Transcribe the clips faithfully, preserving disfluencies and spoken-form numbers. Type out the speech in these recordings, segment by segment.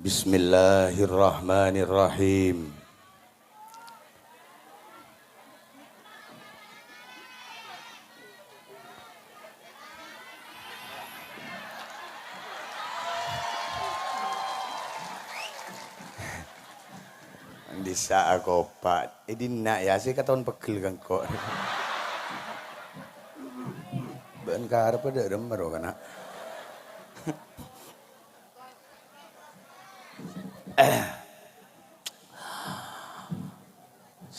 Bismillahirrahmanirrahim. Dissa' akopa'. È dinna' ya, sè katon pegghel ka engko'. Bâ'na karebbhâ dâ' remma ro kana'.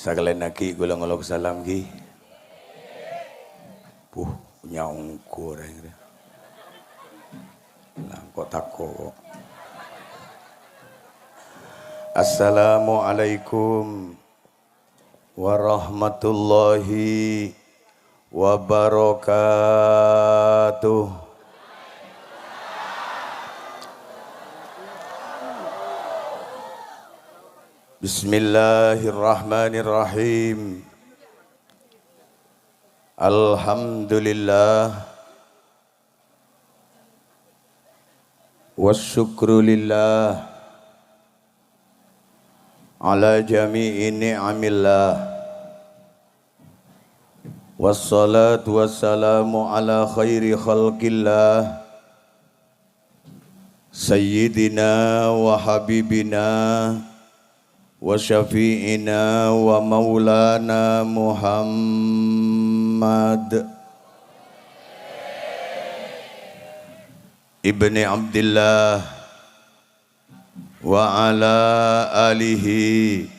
Sakalèyan aghi' kaulâ ngolok salam, ghi. Puh, nyaongko orèng rè. Lah, kok tako' kok. Assalamualaikum warahmatullahi wabarakatuh. Bismillahirrahmanirrahim. Alhamdulillah. Wasyukru lillah ala jami'i ni'amillah. Wassalatu wassalamu ala khairi khalqillah, sayyidina wa habibina wa syafi'ina wa maulana Muhammad ibni Abdillah wa ala alihi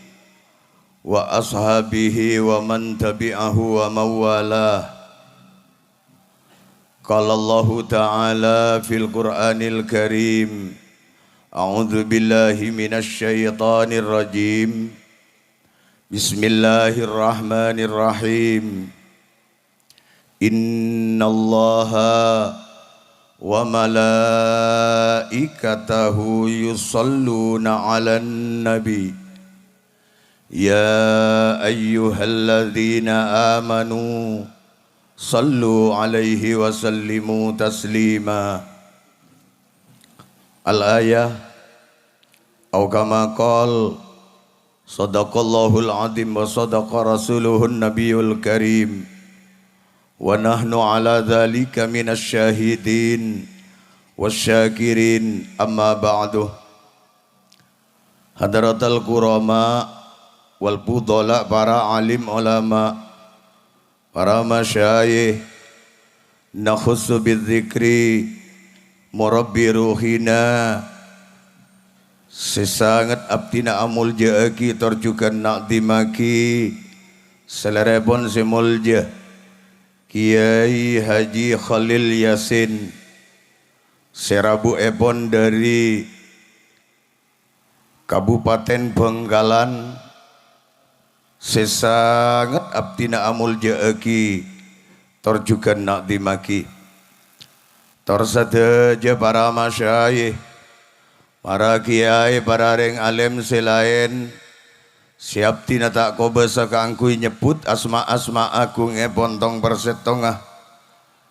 wa ashabihi wa man tabi'ahu wa mawalah. Qala Allahu ta'ala fil Qur'anil Karim, a'udzu billahi minasy syaithanir rajim. Bismillahirrahmanirrahim. Innallaha wa malaikatahu yusalluna 'alan nabi. Ya ayyuhalladzina amanu sallu 'alaihi wa sallimu taslima. Al-ayah, au kama qal, sadaqallahul adzim wa sadaqa rasuluhun nabiyul karim. Wa nahnu ala dzalika minasy syahidin wasy syakirin, amma ba'du. Hadratal kurama wal fudala, para alim ulama, para masyayikh, nakhussu bidzikri murabbi ruhina, sè sanget abdhina amolja'aghi tor jhughân na'dhimmaghi salèrèpon sè molja, Kiai Haji Khalil Yasin, sè rabuèpon dhâri Kabupaten Bangkalan, sè sanget abdhina amolja'aghi tor jhughân na'dhimmaghi. Tor sadhâjâ para masyayikh, para kiai, para rèng alim sè laèn, sè abdhina ta' kobâsa kaangghuy nyebbhut asma-asma agungngèpon tong-persèttongnga,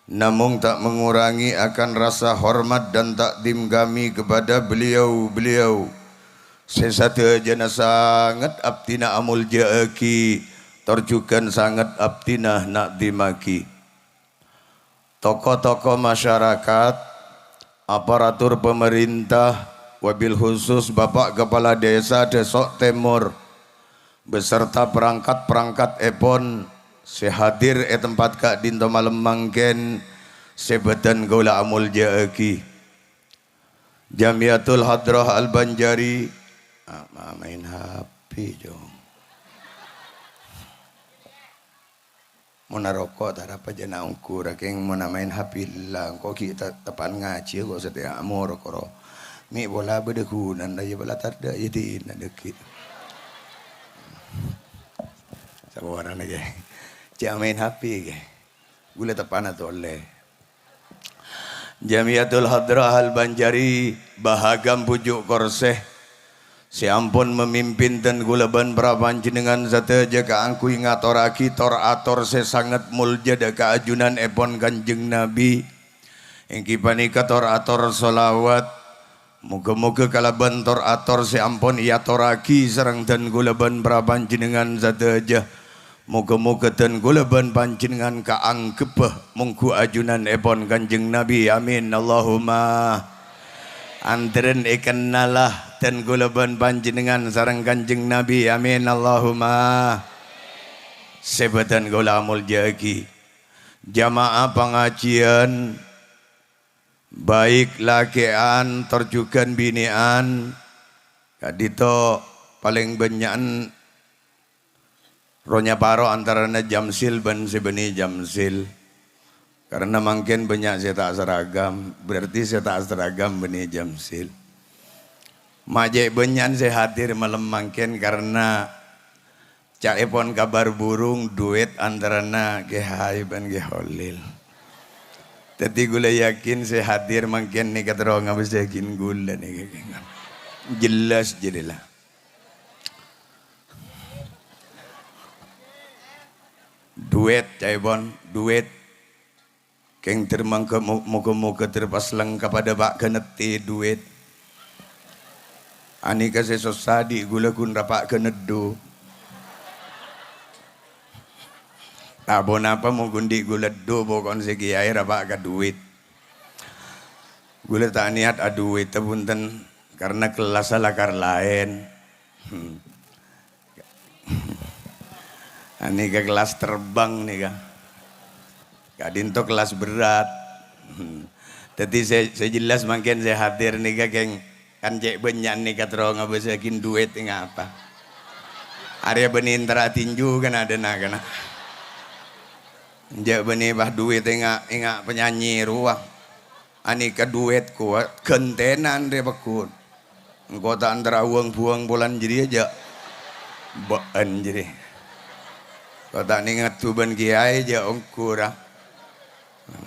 namong ta' mengurangi akan rasa hormat dan takdim kami kepada beliau-beliau sè sadhâjâna sanget abdhina amolja'aghi tor jhughân sanget abdhina na'dhimmaghi. Toko-toko masyarakat, aparatur pemerintah, wabil khusus Bapak Kepala Desa Dâsok Tèmor, beserta perangkat-perangkatèpon sè hadir è tempat ka'dinto malem mangkèn, sè bâdhân kaulâ amolja'aghi. Jamiyatul Hadrah Al-Banjari, ah, ma-, maèn H P, Jong. Mon aroko' ta' arapa jâ' naongghu, ra kèng mon amaèn H P la, engko' ghi' ta-, teppa'an ngajhi kok satèya amoro koro. Mè' pola bâdâ ghunana, yâ pola tadâ', yâ dinah dâggi'. Saporana, ghi. Jâ' amaèn H P, ghi. Ghulâ teppa'na tolè. Jamiyatul Hadrah Al-Banjari, Bahagam Pucuk Korsè, sè ampon mamimpin dân kaulâ bân para panjhennengngan sadhâjâ kaangghuy ngatorraghi tor-ator sè sanget molja dâ' ka ajunanèpon Kanjeng Nabi, èngghi panèka tor-ator sholawat Moghâ-moghâ kalabân tor-ator sè ampon èatorraghi sareng dân kaulâ bân para panjhennengngan sadhâjâ, moghâ-moghâ dân kaulâ bân panjhennengngan kaanggheppa mongghu ajunanèpon Kanjeng Nabi. Amin, Allahumma. Andhârân èkennala dân kaulâ bân panjhennengngan sareng Kanjeng Nabi. Amin, Allahumma. Sè bâdhân kaulâ amoljâ'aghi, jamaah pangajiyân, baik lakè'an tor jhughân binè'an, ka'dinto palèng bânnya'an ro nyaparo antarana jamsil bân sè bânnè jamsil. Karena mangkèn bânnya' sè ta' seragam, berarti sè ta' seragam bânnè jamsil. Ma' cè' bânnya'an sè hadir malem mangkèn karena ca'èpon kabhâr burung duwit antarana Kè Hai bân Kè Holil. Dhâddhi, kaulâ yakin sè hadir mangkèn nèka terro ngabâsaghi kaulâ nèka. Jelas jârèya la. Duwit, ca'èpon, duwit. Kèng ter mangghâ mo-, moghâ-moghâ ter pas lengkap adâ' pa' ghâneddhu duwit. Anèka sè sossa dhi' kaulâ ghun ra pa' ghâneddhu. Ta' ponapa mon ghun dhi' kaulâ dhu, poko'en sè kèyaè ra pa' ka duwit. Kaulâ ta' niyat aduwit, bhunten, karena kellassa lakar laèn. Hmm. Anèka kelas terbang nèka. Ka'dinto kelas berat. Dhâddhi sè, sè jelas mangkèn sè hadir nèka kèng kan cè' bânnya'an nèka terro ngabâsaghi duwit, enga' apa? Arèya bânnè entara tinju kan adâna kana. Jhâ' bânnè pas duwit enga', enga' penyanyi rowa. Anèka duwit kowat, ghântènan rè pagghun. Engko' ta' entara wâng-buwâng polana jârèya, jhâ'. Bâ'ân jârèya. Engko' ta' nèngaddhu bân kèyaè, jhâ' ongghu ra.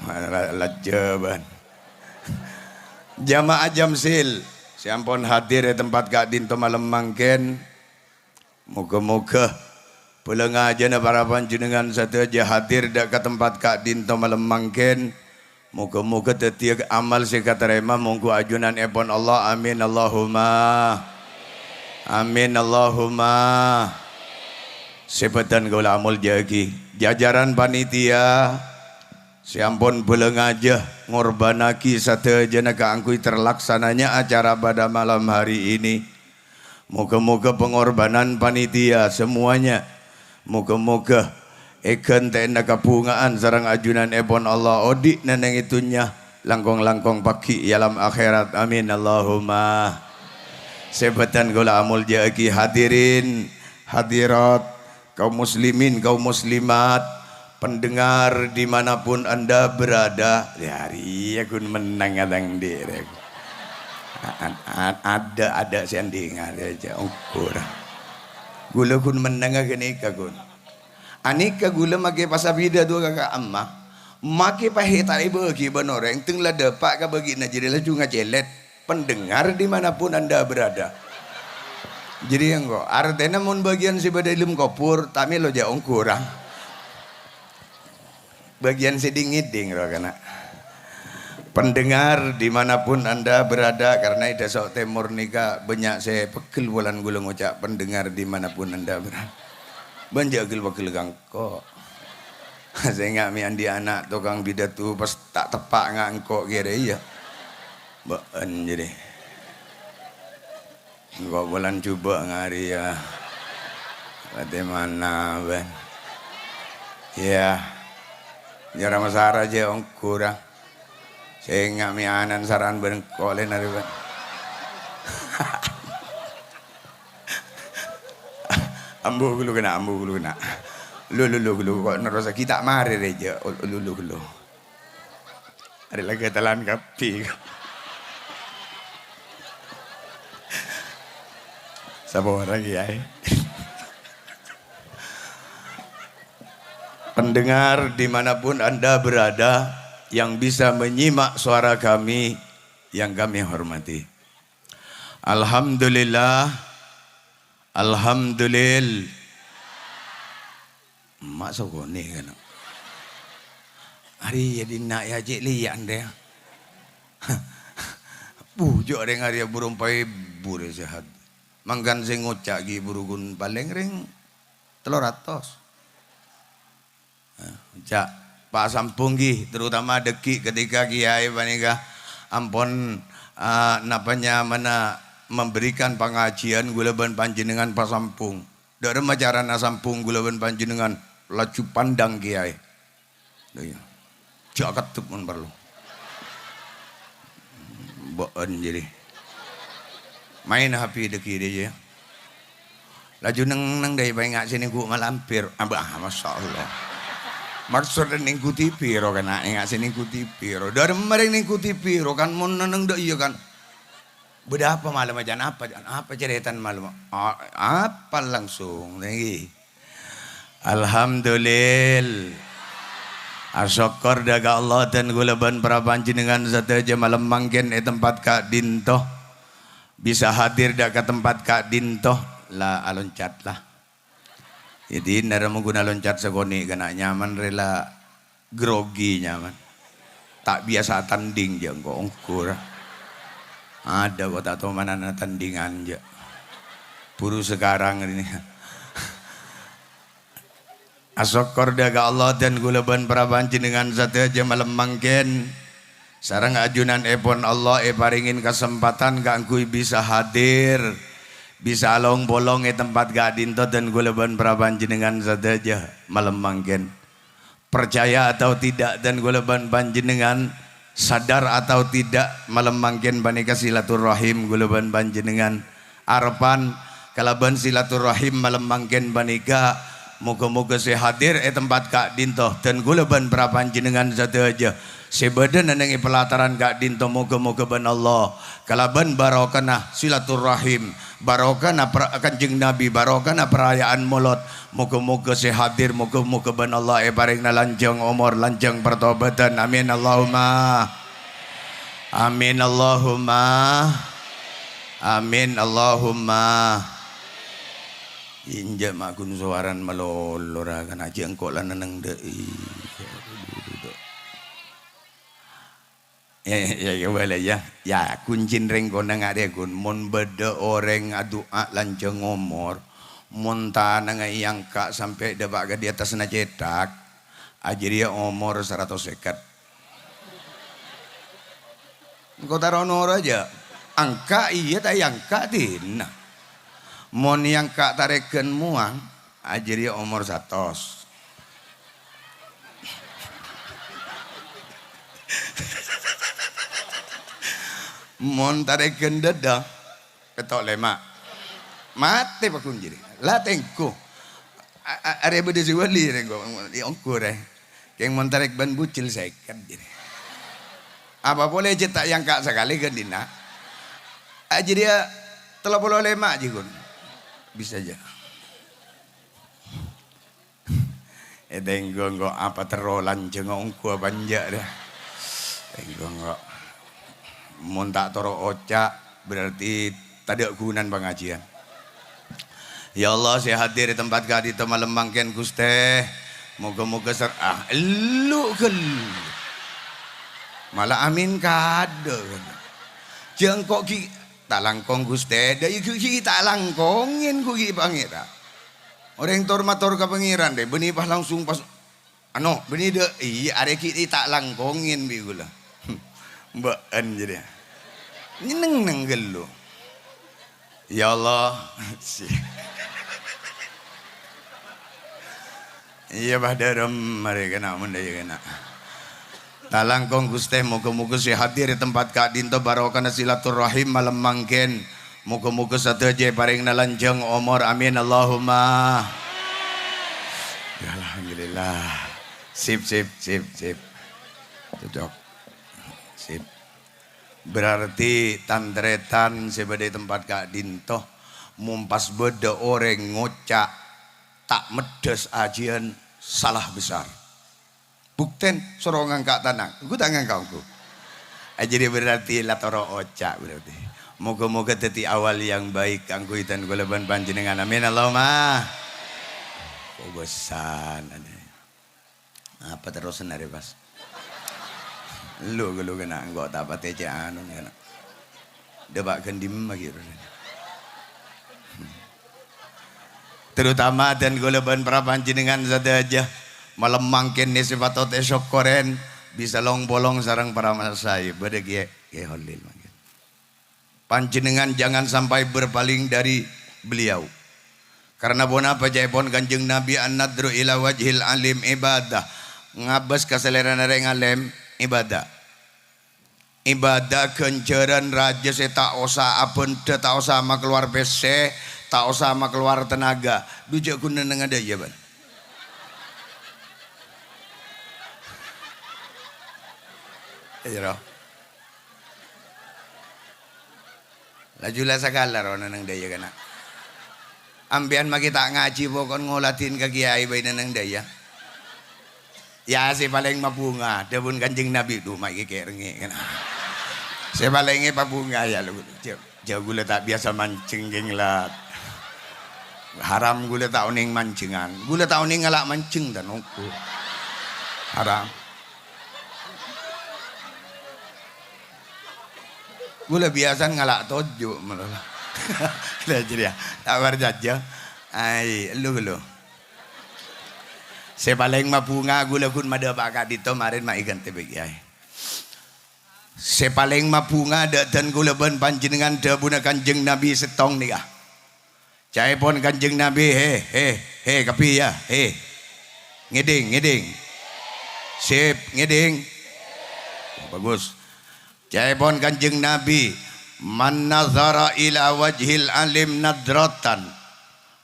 La-, lajjhâ bân. Jamaah Jamsil sè ampon hadir è tempat ka'dinto malem mangkèn. Moghâ-moghâ bâlângajâna para panjhennengngan sadhâjâ hadir dâ' ka tempat ka'dinto malem mangkèn. Moghâ-moghâ dhâddhiyâ amal sè èkatarèma mongghu ajunanèpon Allah. Amin, Allahumma. Amin, Allahumma. Sè bâdhân kaulâ amoljâ'aghi, jajaran panitia sè ampon bâlângajâ ngorbhânnaghi sadhâjâna kaangghuy terlaksananya acara pada malam hari ini. Moghâ-moghâ pengorbanan panitia semuanya, moghâ-moghâ èghântè'ana kabhungaan sareng ajunanèpon Allah odi'na neng è dhunnya, langkong-langkong paghi' è alam akhèrat. Amin, Allahumma. Sè bâdhân kaulâ amoljâ'aghi, hadirin, hadirat, kaum muslimin, kaum muslimat, pendengar di mana pun Anda berada. Yâ, rèya ghun mennang katang dhi' rè. A-, a-, a-, adâ', adâ' sè andhi' ngarè jhâ' ukur. Ghulâ ghun mennang ghânèka ghun. Anèka ghulâ makè pasapidâ duwâ ka ka'emma. Makè pahèta èbâghi bân orèng, tèng la dâpa' ka bâgi'na jârèya laju ngacèlèt. Pendengar di mana pun Anda berada. Jadi, engko', artèna mon bâgiyân sè bâdâ è dâlem kobhur, ta' mèlo jhâ' ongghu ra. Bâgiyân sè dhing-ngèdhing, ro, kana'. Pendengar di mana pun Anda berada, karena è Daso' Tèmor nèka bânnya' sè pegghel polana ghulâ ngoca' pendengar di mana pun Anda berada. Bân jhâ' ghel-pegghel ka engko'. Sènga' mè' andi' ana' tokang pidato pas ta' teppa' nga' engko' kèrè, iyâ. Bâ'ân jârèya. Engko' polana jhubâ' ngarè, yâ. Bâdâ mana, bân? Iyâ. Jhâ' ra masara jhâ' ongghu ra. Sènga' mè' ana'na sara'an bân engko' lè narè, bân. Ambu ghâllu kèna, ambu ghâllu kèna. Lu, lu, lu, ghâllu, kok nerrossaghi ta' marè rè, jhâ'. Lu, lu, ghâllu. Arè' la ghâtellan kabbhi. Saporana, Kèyaè. Pendengar di mana pun Anda berada yang bisa menyimak suara kami yang kami hormati. Alhamdulillah. Alhamdulil-, Emma' sogone kana'. Arèya dinna' yâ cè' lèya' anrè. Buh, jhâ' rèng arèya buru empa' èbu rè sèhat. Mangkana sè ngoca' ghi' buru ghun palèng rèng tello ratos. Nah, ca', pasambhung ghi, terutama dhâggi' ketika kiai panèka ampon, ah, napa nyamana memberikan pangajian, ghulâ bân panjhennengngan pasambhung. Dâ' remma carana sambhung ghulâ bân panjhennengngan, laju pandang kiai. Lha iyâ. Jhâ' keddhep mon parlo. Bâ'ân jârèya. Maèn H P dhâggi' rèya. Laju neng-neng dâ' èpaènga' sè nèngghu malampir. Abâ, ah, masyaallah. Maksodda nèngghu T V ro kana', ènga' sè nèngghu T V ro. Dâ' remma rèng nèngghu T V ro kan mon neng-neng dâ' iyâ kan. Bâdâ apa malem, Jan? Apa, Jan? Apa carètana malem? A-, apa langsung? Nèngghi. Alhamdulillah. Asokkor dâ' ka Allah dân ghulâ bân para panjhennengngan sadhâjâ malem mangkèn è tempat ka'dinto. Bisa hadir dâ' ka tempat ka'dinto, la aloncat la. Jadi, nara mongghuna loncat sakonè' kana' nyaman rè la grogi nyaman. Ta' biyasa tandhing jhâ' engko', ongghu ra. Adâ' ko' ta' tomanana tandhingan jhâ'. Buru sakarang rènè. Asokkor dâ' ka Allah dân ghulâ bân para panjhennengngan sadhâjâ malem mangkèn. Sareng ajunanèpon Allah èparèngè kasempadhân kaangghuy bisa hadir, bisa long-polong è tempat ka'dinto dân ghulâ bân para panjhennengngan sadhâjâ malem mangkèn. Percaya atau tidak, dân ghulâ bân panjhennengngan, sadar atau tidak, malem mangkèn panèka silaturrahim ghulâ bân panjhennengngan. Arebbhân kalabân silaturrahim malem mangkèn panèka, moghâ-moghâ sè hadir è tempat ka'dinto, dân ghulâ bân para panjhennengngan sadhâjâ sè bâdâ neng è pelataran ka'dinto, moghâ-moghâ bân Allah, kalabân barokana silaturrahim, barokana pra-, Kanjeng Nabi, barokana perayaan Molod, moghâ-moghâ sè hadir, moghâ-moghâ bân Allah èparèngana lanjhâng omor, lanjhâng partobâdhân. Amin, Allahumma. Amin, Allahumma. Amin, Allahumma. Enjâ' ma' ghun sowarana malolo ra, kan ajâ' engko' la nenneng dâ' iyâ. Eh, ya, ya, boleh, ya. Ya, kuncina rèng konang arèya, ghun. Mon bâdâ orèng adu'a lanjhâng omor, mon tanangnga èangka' sampè' dâpa' ka di attasna cèthak, ajârèya omor saratos sèket. Engko' taro' noro' ajâ. Angka' iyâ, ta' èangka' dinna'. Mon èangka' tarèghân moang, ajârèya omor satos. Mon tarèghân dâdâ, pètto' lèma'. Matè paggun jârèya. La tèngghu. A-, a-, arè bâdâ sè wali rèng ko-, ongghu rè. Kèng mon tarèk bân bujil sèket jârèya. Apa polè jhâ' ta' èangka' sakalè ghân dinna'. Ajârèya tello polo lèma' jiyâ ghun. Bisa jâ. Eh, tèngghu engko' apa terro lanjhângnga ongghu apa enjâ' rè? Tèngghu engko'. Mon ta' toro' oca', berarti tadâ' ghunana pangajiyân. Ya Allah, sè hadir è tempat ka'dinto malem mangkèn, Ghustè. Moghâ-moghâ ser-, ah, ellu' ghâllu. Mala amin kadâ'. Jhâ' engko' ghi' ta' langkong, Ghustè. Dâ' ghi', ghi' ta' langkongèn ghu ghi' Pangèran. Orèng tor-mator ka Pangèran, dâ', bânnè pas langsung pas, ano, bânnè dâ', iyâ, arè ghi' ta' langkongèn bi' ghulâ. Bâ'ân jârèya. Neng-neng ghâllu. Ya Allah. Iyâ, bâh, dârem, marè kèna, mon dâ' iyâ kèna. Ta' langkong, Ghustè, moghâ-moghâ sè hadir è tempat ka'dinto barokana silaturrahim malem mangkèn. Moghâ-moghâ sadhâjâ èparèngana lanjhâng omor. Amin, Allahumma. Ya, alhamdulillah. Sip, sip, sip, sip. Cocok. Sip. Berarti tan-tarètan sè bâdâ è tempat ka'dinto, mon pas bâdâ orèng ngoca' ta' meddhâs ajiyân, salah besar. Buktèn, soro ngangka' tanang. Engko' ta' ngangka' engko'. Ah, jadi berarti la toro' oca' berarti. Moga-moga daddi awal yang baik kaangghuy dhân kaulâ bân panjhennengngan. Amin, Allahumma. Kobâsan, adâ. Apa terrosanna rè, pas? Lu, lu kèna, engko' ta' patè cè' anu, kèna. Dâpa' ghân dimma ghi' rowa? Terutama dân kaulâ bân para panjhennengngan sadhâjâ, malem mangkèn nè sè patot èsokkorè, bisa long-polong sareng para masaè. Bâdâ Kè-, Kè Holil mangkèn. Panjhennengngan jangan sampai berpaling dari beliau. Karena ponapa ca'èpon Kanjeng Nabi, "An-nadru ila wajhil alim ibadah." Ngabâs ka salèrana rèng alèm, ibadah. Ibadah ghânjhârân rajâ sè ta' osa abhândhâ, ta' osa makalowar pèssè, ta' osa makalowar tenaga. Dhu jhâ' ghun neng-ennengnga dâjâ, bân. Iyâ, ro. Laju la sakala rowa neng-enneng dâjâ kana'. Ampèyan makè ta' ngajhi, poko'en ngoladhin ka kèyaè bhâi neng-enneng dâjâ. Yâ, sè palèng mabhunga, dhâbuna Kanjeng Nabi, "Dhu, ma' èkè' rengngè'," kana'. Sè palèngè pabhunga, yâ, lo, jhâ', jhâ' ghulâ ta' biyasa manjheng, kèng, la. Haram ghulâ ta' onèng manjhengan. Ghulâ ta' onèng ngala' manjheng, ta' nongko. Haram. Ghulâ biyasana ngala' toju' malolo. La jârèya, ta' parcajâ. Ai, elu ghâllu. Sè palèng mabhunga ghulâ ghun madâpa'a ka'dinto marèn ma' èghântè bi' kèyaè. Sè palèng mabhunga dâ' dân ghulâ bân panjhennengngan dhâbuna Kanjeng Nabi sèttong nèka. Ca'èpon Kanjeng Nabi, he, he, he, kabbhi, yâ, he. Ngèdhing, ngèdhing. Sip, ngèdhing. Bagus. Ca'èpon Kanjeng Nabi, "Man nadhara ila wajhil alim nadratan."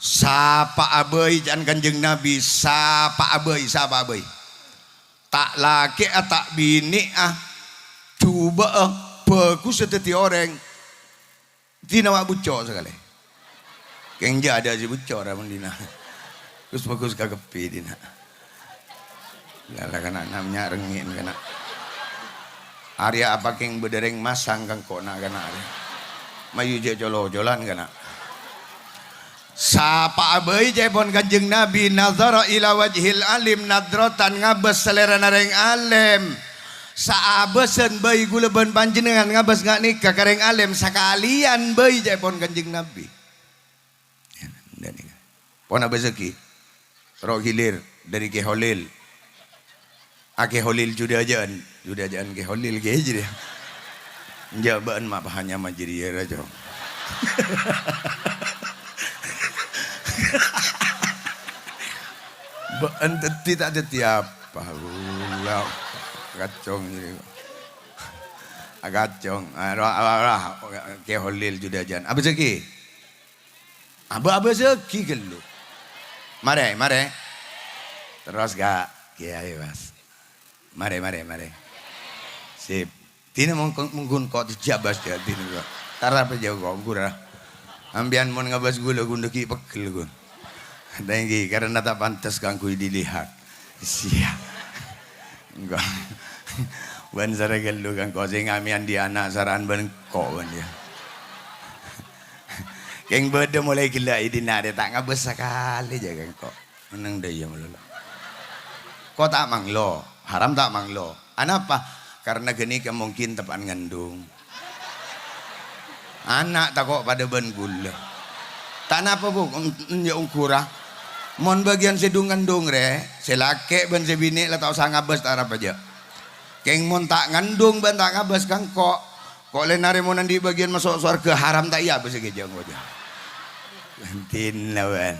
Sapa'a bhâi, ca'na Kanjeng Nabi, sapa'a bhâi, sapa'a bhâi. Ta' lakè'a, ta' binè'a, jhubâ'â, bhâghussâ dhâddhi orèng, Dina ma' bucco' sakalè. Kèng jâ' adâ' sè bucco' ra mon dina. Ghus-bhâghus ka kabbhi dina. Lala kana' namanya rengngè'en kana'. Arèya apa kèng bâdâ rèng masang ka engko' na'-kana' arèya. Mayu jâ' colo-colan kana'. Sapa'a bhâi ca'èpon Kanjeng Nabi, "Nadhara ila wajhil alim nadratan," ngabâs salèrana rèng alèm. Saabâsan bhâi ghulâ bân panjhennengngan ngabâs nga' nèka ka rèng alèm sakalèyan bhâi ca'èpon Kanjeng Nabi. Pon abâsaghi. Ro' ghilir dâri Kè Holil. A Kè Holil judâ ajâ'ân, judâ ajâ'ân Kè Holil Kè jârèya. Enjâ' bâ'ân ma' pahanyama jârèya ra, Cong. Bâ'ân dhâddhi ta' dhâddhi apa? Ula, kacong jârèya. Akacong. Ah, ra, ra, ra. Kè Holil judâ ajâ'ân. Abâsaghi. Abâ-, abâsaghi ghâllu. Marè, marè. Terros, Ka'. Kèyaè, Mas. Marè, marè, marè. Sip. Dina mongko-, mongghun ko' jabas ya, dina ko'. Tarapa jâ' ko', ghun ra. Ampèyan mon ngabâs ghulâ, ghun dâggi' pegghel, ghun. Thank you, karena tak pantas kaangghuy dilihat. Siya. Engko'. Bân sarè ghâllu ka engko' sè ngamèyan dhi' ana' sara'an bân engko' bân ya. Kèng bâdâ molaè ghellâ' è dinna' rè ta' ngabâs sakalè jâ' ka engko'. Mennang dâ' iyâ malolo. Ko' ta' manglo, haram ta' manglo. Anapa? Karena ghânèka mungkin teppa'an ngandung. Ana' tako' padâ bân ghulâ. Ta' napa, Bu, en-, en-, ya ongghurâ. Mon bâgiyân sè dhung-ngandhung rè, sè lakè' bân sè binè' la ta' osa ngabâs ta' arapa jâ'. Kèng mon ta' ngandhung bân ta' ngabâs ka engko', ko' lèn arè mon andi' bâgiyân maso' sowarghâ haram ta' iyâ abâs ghi' jâ' engko' jâ'. Dina bân.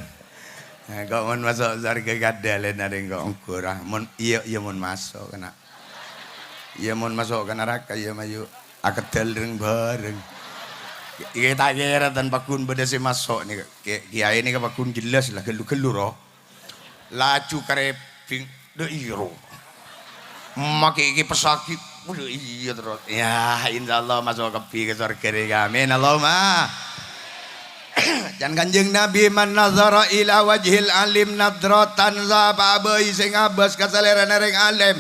Engko' mon maso' sowarghâ kadâ lèn arè engko' ongghurâ. Mon iyâ, iyâ mon maso' kèna'. Iyâ, mon maso' ka naraka, iyâ, mayu akeddhâl reng-bhâreng. Iyâ, ta' kèra tan pagghun bâdâ sè maso' nèka. Kè-, kèyaè nèka pagghun jelas la, ghellu-ghellu, ro. Laju karèbing, dâ' iyâ, ro. Makè kèpessaghi, dâ' iyâ, terros. Ya, insyaallah maso' kabbhi ka sowarghâ rèya. Amin. Allahumma. Can Kanjeng Nabi, "Man nadhara ila wajhil alim nadratan," sapa bhâi sè ngabâs ka salèrana rèng alèm,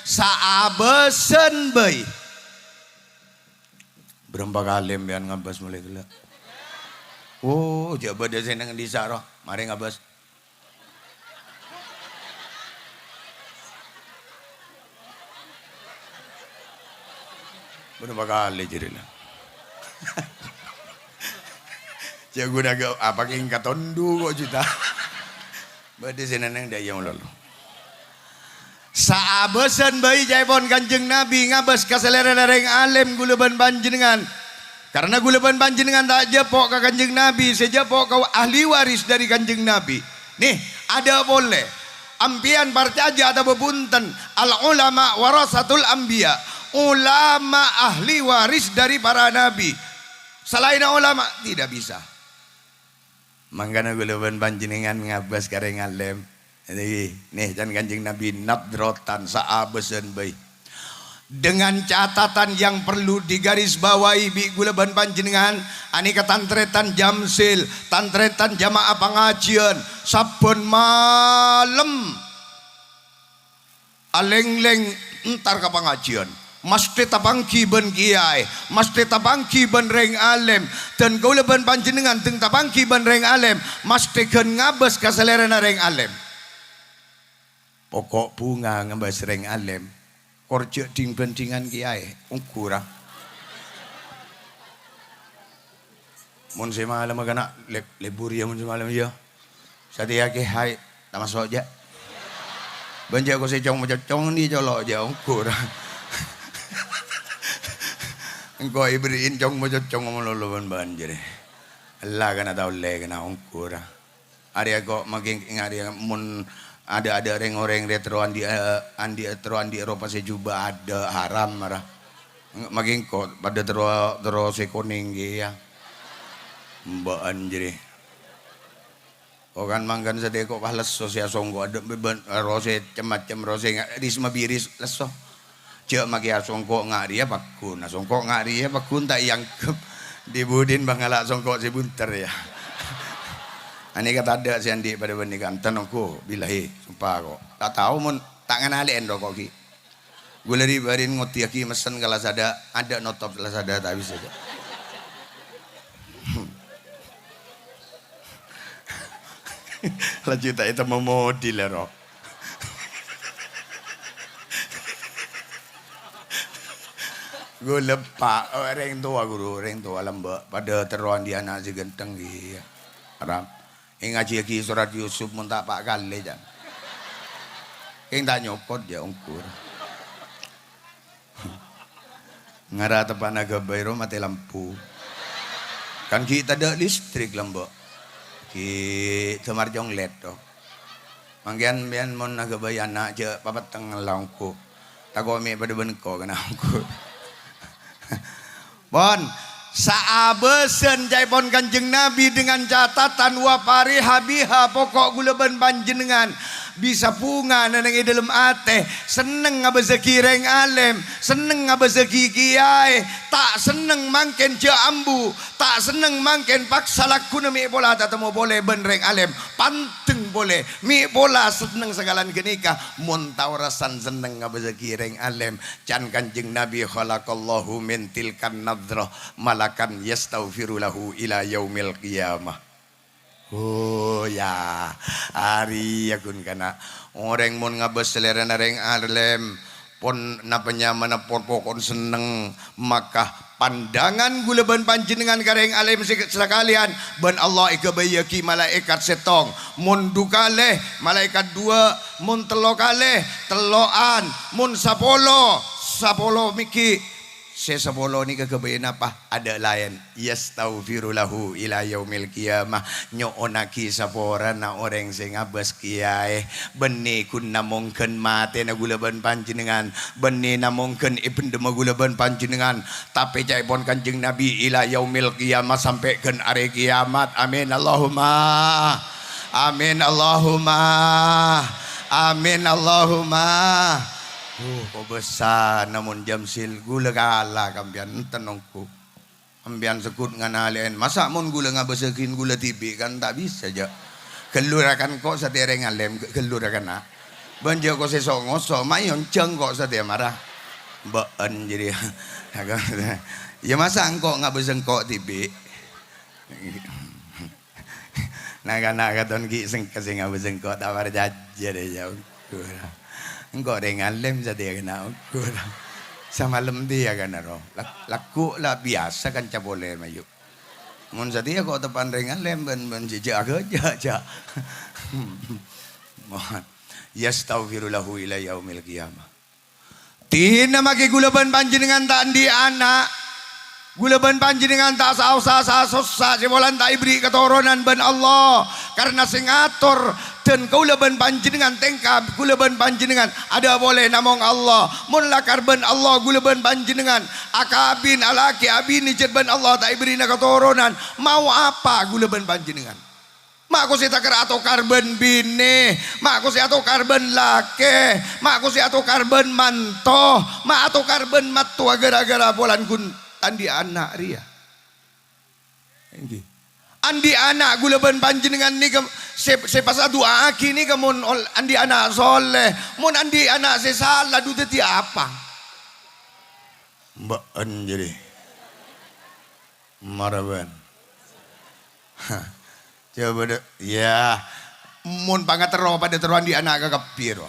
saabâsan bhâi. Bârâmpa kalè sampèyan ngabâs molaè ghellâ'? Oh, jâ' bâdâ sè neng dhisa' rowa, marè ngabâs. Bârâmpa kalè jârèya la? Jhâ' ghuna ghâ-, apa kèng katondu kok juta. Bâdâ sè nenneng dâ' iyâ malolo. Saabâsan bhâi ca'èpon Kanjeng Nabi ngabâs ka salèrana rèng alèm ghulâ bân panjhennengngan. Karna ghulâ bân panjhennengngan ta' jhâpo' ka Kanjeng Nabi, sè jhâpo' ka ahli waris dâri Kanjeng Nabi. Nè, adâ' polè. Ampèyan parcajâ atabâ bhunten, al ulama warasatul anbiya. Ulama ahli waris dâri para nabi. Salaènna ulama, tidak bisa. Mangkana ghulâ bân panjhennengngan ngabâs ka rèng alèm. Jadi, nè, can Kanjeng Nabi nadrotan saabâsan bhâi. Dengan catatan yang perlu digarisbawahi bi' ghulâ bân panjhennengngan, anèka tan-tarètan Jamsil, tan-tarètan jamaah pangajiân, sabbhân malem alèng-lèng entar ka pangajiân, masthè tapangghi bân kèyaè, masthè tapangghi bân rèng alèm, dân kaulâ bân panjhennengngan dân tapangghi bân rèng alèm, masthè ghân ngabâs ka salèrana rèng alèm. Poko' bhunga ngabâs rèng alèm, kor jhâ' dhing-bhândhingan kèyaè, ongghu ra. Mon sè malem kana' leb-, lebur iyâ, mon sè malem iyâ. Satèya kèyaè, tamaso' jhâ'. Bân jhâ' ko sè cong-macocong ni colo' jhâ' ongghu ra. Engko' èberri'in cong-macocong malolo bân bân jârèya. Ella kana' ta' ollè kana' ongghu ra. Arèya ko' maghi ngâ' rèya mon adâ'-adâ' rèng-orèng rè terro andi', eh, andi', terro andi' ropa sè jhubâ' adâ' haram mara. Maghi engko' padâ terro, terro sè konèng kèya. Mba'an jârèya. Ko' kan mangkana satèya ko' pas lesso sè asongko' adâ' bân, ro sè cem-macem, ro sè nga-, risma biris lesso. Jhâ' makè asongko' ngâ' rèya pagghun, asongko' ngâ' rèya pagghun ta' èangghep. Dhi-budhina bâ' ngala' songko' sè bunter, yâ. Anèka tadâ' sè andi' padâ bân nèka, enten ongghu, billahi, sompa ko'. Ta' tao mon ta' nganalè'è roko' ghi'. Ghulâ ri-, bâri'na ngoddhiyâghi messen ka Lazada, adâ' notop Lazada ta' bisa, jhâ'. Laju ta' ètemmo modi lè, ro. Ghulâ pa-, orèng towa, ghuru, orèng towa lambâ', padâ terro andi' ana' sè ghântheng, iyâ. Arapa? Èngajhiyâghi sorat Yusuf mon ta' pa' kalè, can. Kèng ta' nyokot, yâ, ongghu ra. Ngara teppa'na ghâbây ro matè lampu. Kan ghi' tadâ' listrik lambâ'. Ghi' dâmar conglet, to. Mangkèn sampèyan mon aghâbây ana' jhâ' papetteng la ongghu. Tako' mè' padâ bân engko' kana' ongghu. Pon, saabâsan ca'èpon Kanjeng Nabi dengan catatan wa fariha biha, poko' ghulâ bân panjhennengngan bisa bhunga neng è dâlem atè, senneng ngabâsaghi rèng alèm, senneng ngabâsaghi kèyaè, ta' senneng mangkèn jhâ' ambu, ta' senneng mangkèn paksa lagghuna mè' pola tatemmo polè bân rèng alèm, pandeng polè, mè' pola senneng sakalèan ghânèka, mon ta' orasan senneng ngabâsaghi rèng alèm, can Kanjeng Nabi, "Khalaqallahu min tilkan nadrah malakan yastaghfiru lahu ila yaumil qiyamah." Oh, yâ. Arèya ghun kana'. Orèng mon ngabâs salèrana rèng alèm, pon napa nyamana pon pokon senneng, maka pandangan ghulâ bân panjhennengngan ka rèng alèm sè-, sakalèan, bân Allah èghâbâyyâghi malaèkat sèttong. Mon du kalè, malaèkat duwâ', mon tello kalè, tello'an, mon sapolo, sapolo mèghi'. Sè sapolo nèka ghâbâyyâ napa? Adâ' laèn. Yastaghfiru lahu ila yaumil qiyamah. Nyo'onnaghi saporana orèng sè ngabâs kèyaè. Bânnè ghun namonggân matèna ghulâ bân panjhennengngan. Bânnè namonggân èbhendhemma ghulâ bân panjhennengngan. Tapè ca'èpon Kanjeng Nabi, ila yaumil qiyamah, sampè' ghân arè kèyamat. Amin, Allahumma. Amin, Allahumma. Amin, Allahumma. Uh, kobâsa, namon Jamsil, ghulâ kala ka empèyan, enten ongghu. Empèyan segghut nganalè'è, masa' mon ghulâ ngabâsaghin ghulâ dhibi' kan ta' bisa, jhâ'. Ghâllu ra kan ko' satèya rèng alèm, ghâllu ra kan, a. Bân jhâ' ko' sè so-ngoso, ma' èyonjhâng ko' satèya mara. Bâ'ân jârèya. Yâ masa' engko' ngabâs engko' dhibi'. Na'-kana' katon ghi' sengka sè ngabâs engko' ta' parcajâ rè, yâ, ongghu ra. Engko' rèng alèm satèya kana' ongghu ra. Samalem dhiyâ kana' ro. Lak-, lagghu' la biyasa kanca polè mayu. Mon satèya kok teppa'an rèng alèm bân, bân jhâ'-jhâ' aghâjâ', jhâ'. Yastaghfiru lahu ila yaumil qiyamah. Dinah maghi kaulâ bân panjhennengngan ta' andi' ana'. Kaulâ bân panjhennengngan ta' saosa, sa-, sossa, sè polana ta' èberri' katoronan bân Allah. Karna sè ngator dân kaulâ bân panjhennengngan tèngka kaulâ bân panjhennengngan adâ' polè namong Allah. Mon lakar bân Allah kaulâ bân panjhennengngan akabin, alakè abinè jhât bân Allah ta' èberri'na katoronan, mao apa kaulâ bân panjhennengngan? Ma' kosè takèr atokar bân binè, ma' kosè atokar bân lakè, ma' kosè atokar bân manto, ma' atokar bân mattowa ghârâ-ghârâ polana ghun andi' ana' rèya. Ènggi. Andi' ana' kaulâ bân panjhennengngan nèka sè, sè pas adu'aaghi nèka mon ol-, andi' ana' soleh, mon andi' ana' sè sala, dhu dhâddhi apa? Bâ'ân jârèya. Mara bân. Hah. Coba dâ', iyâ. Mon pangaterro padâ terro andi' ana' kakabbhi rowa.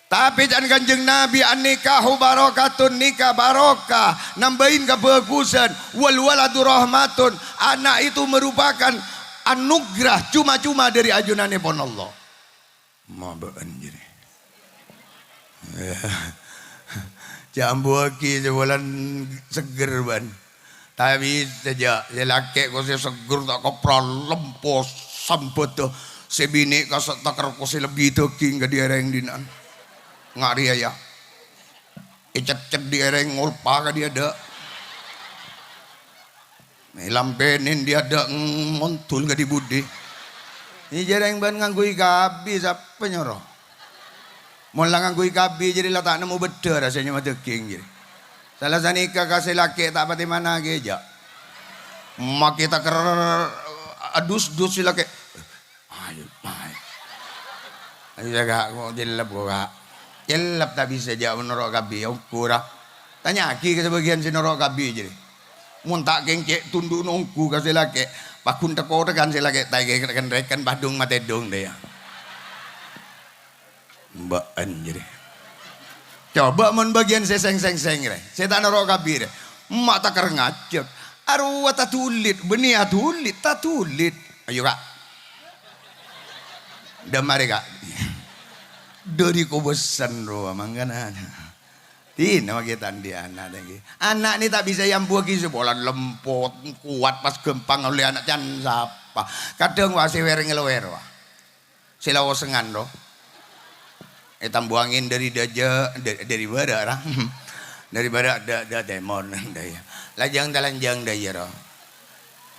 Tapè ca'na Kanjeng Nabi, "An-nikahu barokatun," nikah barokah, nambâi kabhâghusân, "wal waladu rahmatun," anak itu merupakan anugerah cuma-cuma dari ajunanèpon Allah. Ma' bâ'ân jârèya. Jhâ' ambuwâghi sè polana seggher bâ'ân. Tapè sè jhâ', sè lakè' kosè seggher ta' kèra lempo sambhâdhâ. Sè binè' kassa' takèr kosè lebbi dhâghing kadhi orèng dina'an. Nga' rèya, yâ. Ècet-cet dhi' orèng ngolpa kadhi adâ'. Èlampènè dhi' adâ' mondhul kadhi budi. Iyâ jârèng bâ'ân ngangghuy kabbhi, sapa nyoro? Mon la ngangghuy kabbhi jârèya la ta' nemmo bâddhâ rasanya ma' dhâghing jârèya. Sala sanèka ka sè lakè' ta' patè managhi jhâ'. Makè takèr adus-dus sè lakè'. Ayo, ayo. Ayo, Ka', kok cellep, kok, Ka'. Cellep ta' bisa jhâ' mon noro' kabbhi, ongghu ra. Tanya'aghi ka sabâgiyân sè noro' kabbhi jârèya. Mon ta' kèng cè' tundhu'na ongghu ka sè lakè', paggun thèk-kothèkan sè lakè', ta' kèng rèken-rèken padung matèdung dâ' iyâ. Bâ'ân jârèya. Coba mon bâgiyân sè sèng-sèngsèng rè, sè ta' noro' kabbhi rè, ma' takèr ngajhâk. Arowa tadulit, bânnè adulit, tadulit. Ayo, Ka'. Dâ' marè, Ka'. Dâri kobâsân rowa mangkana. Dina makè ta' andi' ana' tèngghi. Ana' nè ta' bisa èambuwâghi sè polana lempo, kowat, pas ghâmpang ollè ana' can sapa. Kadhâng wa sè wèr-ngalowèr wa. Sè la osengan ro. Ètambuwângin dâri dâjâ, dâ-, dâri bârâ' ra. Dâri bârâ' dâ-, dâ-, tèmor, dâ' iyâ. Lajâng talanjâng dâ' iyâ ro.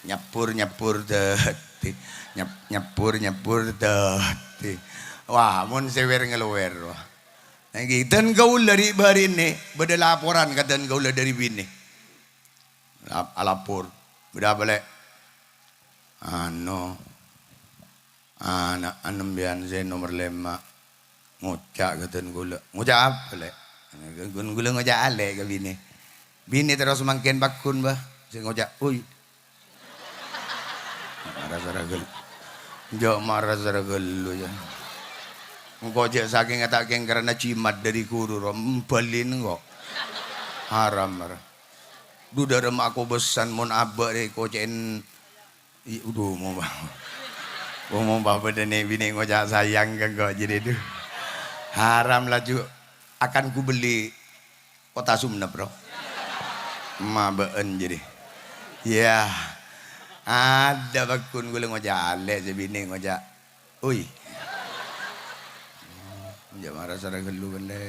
Nyabbhur-nyabbhur dâddhi. Nyab-, nyabbhur-nyabbhur dâddhi. Wah, mon sè wèr-ngalowèr, wah. Èngghi, dân kaulâ ri'-bâri'na bâdâ laporan ka dân kaulâ dâri binè. Lap-, alapor. Bâdâ apa, Lè'? Ano, ana' anembiyân sè nomer lèma' ngoca' ka dân kaulâ. Ngoca' apa, Lè'? Ghun kaulâ ngoca' alè' ka binè. Binè terros mangkèn paggun, Bâh. Sè ngoca', "Uy." Mara sara ghâllu. Jhâ' mara sara ghâllu, yâ. Engko' jhâ' sakèng ta' kèng karana jimat dâri ghuru, ro, mbâlin engko'. Haram, mara. Dhu, dâremma kobâsân mon abâ' rè kocè'en, i-, dhu, mompa. Mompa bâdâ nè-, binè ngoca' sayang ka engko' jârèya, dhu. Haram laju akan kubelli kota Sumenep, ro. Ma' bâ'ân jârèya. Iyâ. Adâ' paggun kaulâ ngoca' alè' sè binè ngoca', "Uy." Jhâ' mara sara ghâllu kèllè.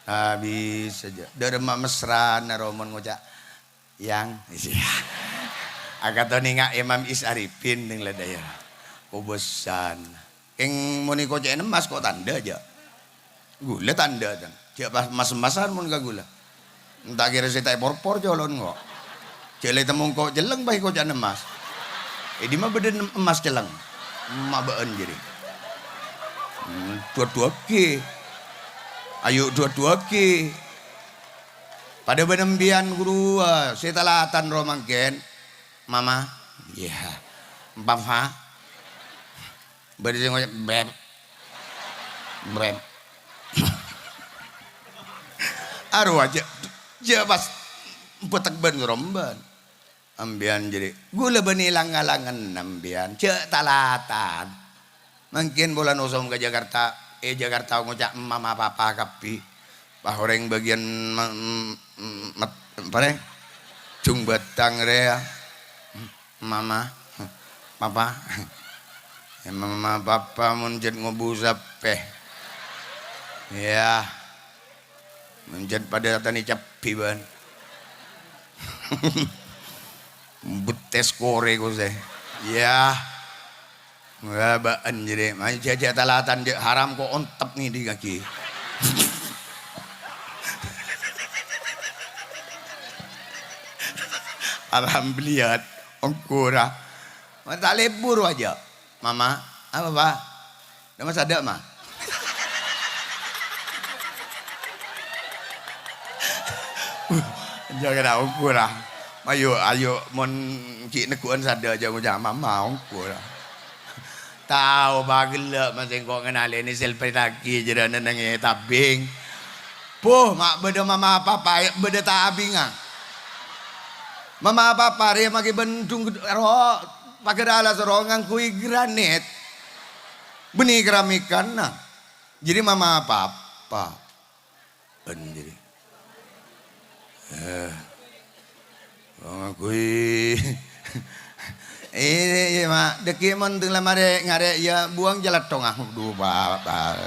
Abis saja. Dâremma mesrana ro mon ngoca', "Yang." Akatonè nga' Imam Is Arifin neng ladâ' iyâ. Kobâsân. Kèng mon èkocè'en emmas ko' tandhâ, jhâ'. Ghulâ tandhâ, tan. Jhâ' pas emmas-emmasan mon ka ghulâ. Enta' kèra sè ta' èporpor colon, ko'. Jhâ' la ètemmo engko' celleng pas èkoca'an emmas. È dimma bâdâ nem-, emmas celleng? Ma' bâ'ân jârèya. Hmm, dhu-adhuwâghi. Ayo dhu-adhuwâghi. Padâ bân empèyan, ghuru, ah, sè talatan ro mangkèn. Mama. Iyâ. Papa. Bâdâ sè ngoca', "Beb. Beb." Arowa jhâ', jhâ' pas bâtek bân-romban. Sampèyan jârèya, ghulâ bânnè lang-ngalangen sampèyan, jhâ' talatan. Mangkèn polana osom ka Jakarta, è Jakarta ngoca' mama papa kabbhi. Pas orèng bâgiyân ma-, m-, m-, met-, apa rè? Jung Batang rè, ya. Mama, papa. Ya, mama, papa, mon jhât ngobu sapè. Ya. Mon jhât padâ tanè cabbhi, bân. Bettès korè kosè. Ya. Wah, bâ'ân jârèya. Mayu jhâ'-jhâ' talatan, jhâ' haram ko' ontep ngèdhingngaghi. Alhamdulillah. Ongghu ra. Ma' ta' lebur wajâ. Mama, apa, Pa'? Dâ' ma' sadâ', Ma'? Jhâ' kèra ongghu ra. Ayo, ayo, mon ghi' negghu'ân sadâ' jhâ' ngoca' mama ongghu ra. Tao, Pa', ghellâ' ma' sèngko' ngenalènè sèlpètaghi jârèya neng è tabing. Boh, ma' bâdâ mama papa, bâdâ tabingnga. Mama papa rè maghi bendung ro, paghâr alas ro ngangghuy granit. Bânnè keramikanna. Jârèya mama papa. Bân jârèya. Eh. Oh, ngangghuy. Iyâ, iyâ, Ma'. Dâgghi' mon teng la marè ngarè', iyâ, buwâng jhâ' latthongnga. Dhu, Pa', Pa'.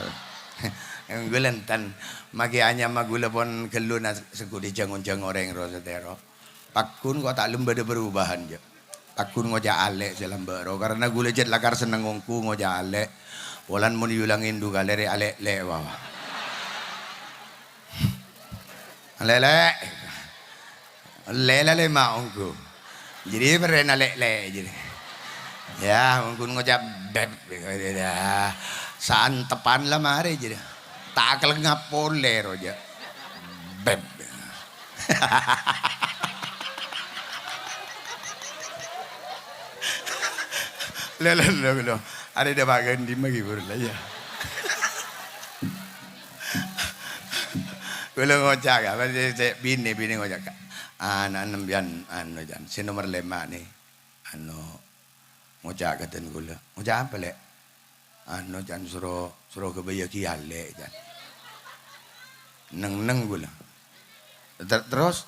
Ghulâ enten. Maghi anyama ghulâ pon ghâllu na, segghudi jhâng-onjhâng orèng ro satèro. Pagghun ko' ta' lem bâdâ perubahan, jâ'. Pagghun ngoca' alè' sè lambâ' ro, karna ghulâ jhât lakar senneng ongghu ngoca' alè'. Polana mon èyolangè ndu kalè rè alè'-lè' wawa. Alè'-lè'. Lè-lè lèma' ongghu. Jârèya perrèna lè'-lè' jârèya. Ya, pagghun ngoca' beb. Ya. Saantepan la marè jârèya. Ta' kalengngap polè ro, jâ'. Beb. Lho, lho, lho, lho. Arè dâpa' ghândhi maghi buru la, ya. Ghulâ ngoca' ka, apa sè, sè binè, binè ngoca' ka. Ana' sampèyan, anu, jân, sè nomer lèma' nè. Anu, ngoca' ka dân ghulâ. Ngoca' apa, Lè'? Anu, can, soro, soro ghâbâyyâghi alè', can. Neng-neng ghulâ. Ter-, terros,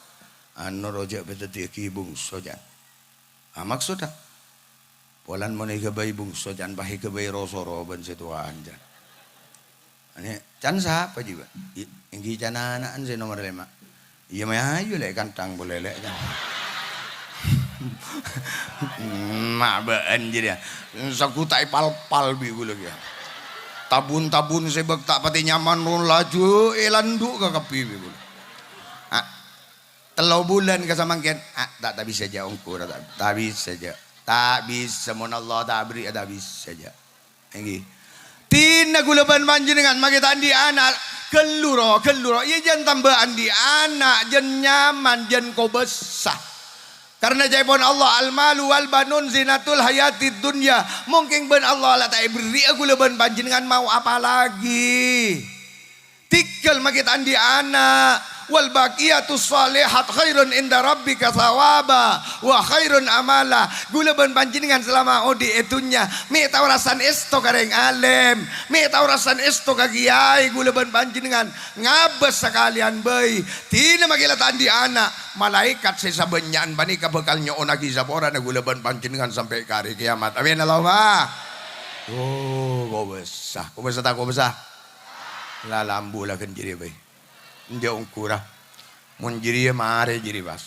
anu, ro jhâ' pèdhâddhiyâghi bungso, can. Ah, maksodda? Polana mon èghâbây bungso, can, pas èghâbây ro-soro bân sè towa'an, can. Ane, can sapa jiwa? I-, èngghi can ana'na sè nomer lèma'. Iyâ, mayu, Lè', kantang polè, Lè', can. Ma' bâ'ân jârèya. Saghu ta' èpalpal bi' ghulâ kèya. Tabun-tabun sè bâk ta' patè nyaman ron laju èlandu' ka kabbhi bi' ghulâ. Ah, tello bulân ka samangkèn, ah, ta', ta' bisa jâ' ongghu, ta', ta' bisa jâ'. Ta' bisa, mon Allah ta' aberri', ta' bisa jâ'. Èngghi. Dina ghulâ bân panjhennengngan maghi ta' andi' ana', ghâllu ro, ghâllu ro. Iyâ, jân tamba andi' ana', jân nyaman, jân kobâsa. Karna ca'èpon Allah, "Al-malu wal banun zinatul hayatid dunya." Mongkèng bân Allah la ta' èberri'a ghulâ bân panjhennengngan mao apa lagi? Tèghâl maghi ta' andi' ana'. "Wal baqiyatus shalihat khairun inda rabbika thawaba wa khairun amala." Ghulâ bân panjhennengngan salama odi' è dhunnya, mè' ta' orasan èsto ka rèng alèm, mè' ta' orasan èsto ka kèyaè, ghulâ bân panjhennengngan ngabâs sakalèyan bhâi. Dina maghi la ta' andi' ana', malaèkat sè sabânnya'an panèka bhâkal nyo'onnaghi saporana ghulâ bân panjhennengngan sampè' ka arè kèyamat. Amin, Allahumma. Oh, kobâsa. Kobâsa ta' kobâsa? La, la ambu la ghân jârèya bhâi. Enjâ' ongghu ra. Mon jârèya marè jârèya, pas.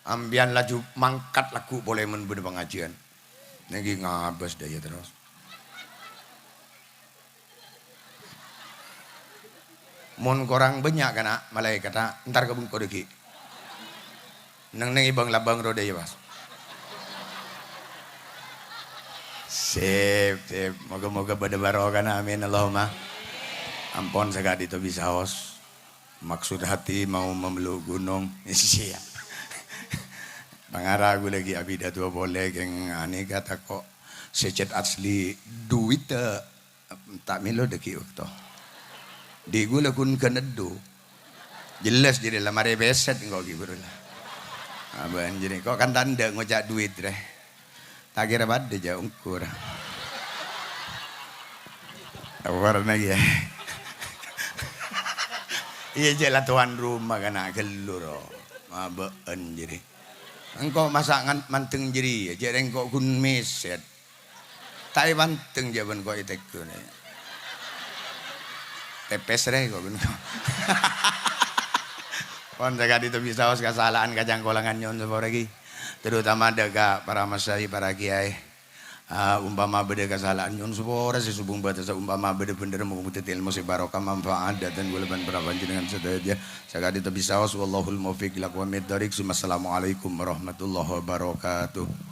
Sampèyan laju mangkat lagghu' polè mon bâdâ pangajiân. Nèngghi ngabâs dâjâ terros. Mon korang bânnya' kana' malaèkatta, entar ka bengko dâggi'. Neng-neng è bâng-labâng roda, ya, Mas. Sip, sip. Moga-moga bâdâ barokana. Amin, Allahumma. Ampon saka'dinto bisaos. Maksud hati mau memeluk gunung. Siap. Pangara ghulâ ghi' apidato polè, kèng anèka tako' sè cèt asli duwitta. Ta' mèlo dâggi' bâkto. Dhi ghulâ ghun ghân eddu. Jelas jârèya la marè pèssèt engko' ghi' buru la. Abâ'ân jârèya kok kan tandhâ ngoca' dhuwit, rè. Ta' kèra padâ jâ' ongghu ra. Apa warna ya? Iyâ, jâ' la tuan rumah kana' ghâllu, ro. Abâ'ân jârèya. Engko' masa' ngan-, manteng jârèya, jâ' rèng ko' ghun mèsèt. Ta' èpanteng jâ' bân ko' ètegghu, nè. Pèpès, rè, ko' bân ko'. Pon sakadhi to bisaos kasala'an kacangkolangan nyo'on sapora, ghi. Terutama dâ' ka para masyayikh, para kiai. Ah, umpama bâdâ kasala'an nyo'on sapora sè sobung bâtessa, umpama bâdâ bhendher moghâ dhâddhi èlmo sè barokah manfaat dâteng kaulâ bân para panjhennengngan sadhâjâ. Sakadhi to bisaos, wallahul muwaffiq ila aqwamit thoriq. Assalamualaikum warahmatullahi wabarakatuh.